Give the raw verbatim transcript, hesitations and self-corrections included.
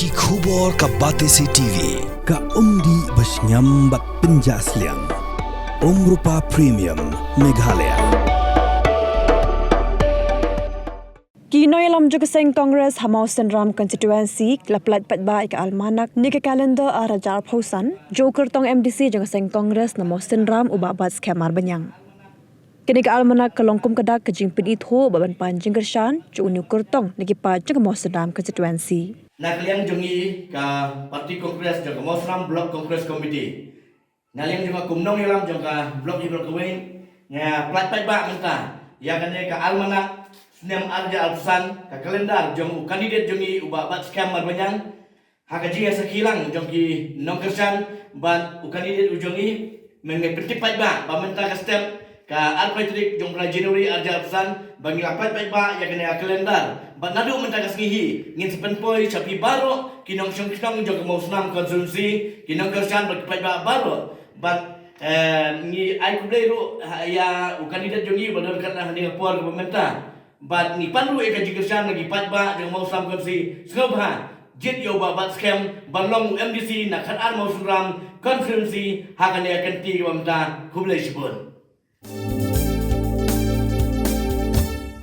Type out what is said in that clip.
Ki khubor ka Batesi T V, ka umdih ba shngiam bad pynjah sliang. Umrupa Premium, Meghalaya. Ki nongïalam jong ka seng Congress ha Mawsynram Constituency la pyllait paidbah ïa ka almanak ne ka calendar ar hajar arphew san jong u kyrtong M D C jong ka seng Congress na Mawsynram, u Bah Batskhem Marbaniang. Kane ka almanak ka long kum ka dak ka jingpynithuh bad ban pan jingkyrshan jong une u kyrtong na ki paid jong ka Mawsynram Constituency. Na ka liang jong ngi ka Party Congress jong ka Mawsynram Block Congress Committee, na liang jong nga kum nongïalam jong ka block ïa block kawei, nga pyllait paidbah mynta ïa kane ka almanak snem ar hajar arphew san, ka calendar jong u candidate jong ngi u Bah Batskhem Marbaniang, ha ka jingïasakhi lang jong ki nongkyrshan bad u candidate u jong ngi, mynta nga pyntip paidbah ba mynta ka step ka arphew tarik jong u bnai January ar hajar arphew san ba ngi la pyllait paidbah ïa kane ka calendar. Bad naduh mynta ka sngi hi ngin sa pynpoi sha phi baroh ki nongshong shnong jong ka Mawsynram Constituency, ki nongkyrshan bad ki paidbah baroh. Bad, eh, ngi ai khublei ruh ha, ïa u candidate jong ngi ba don kane ha kane ka por kaba mynta. Bad ngi pan ruh ïa ka jingkyrshan na ki paidbah jong ka Mawsynram Constituency, sngewbha jied ïa u Bah Batskhem ban long u M D C na khatar Mawsynram Constituency ha kane ka kynti kaba mynta. Khublei shibun.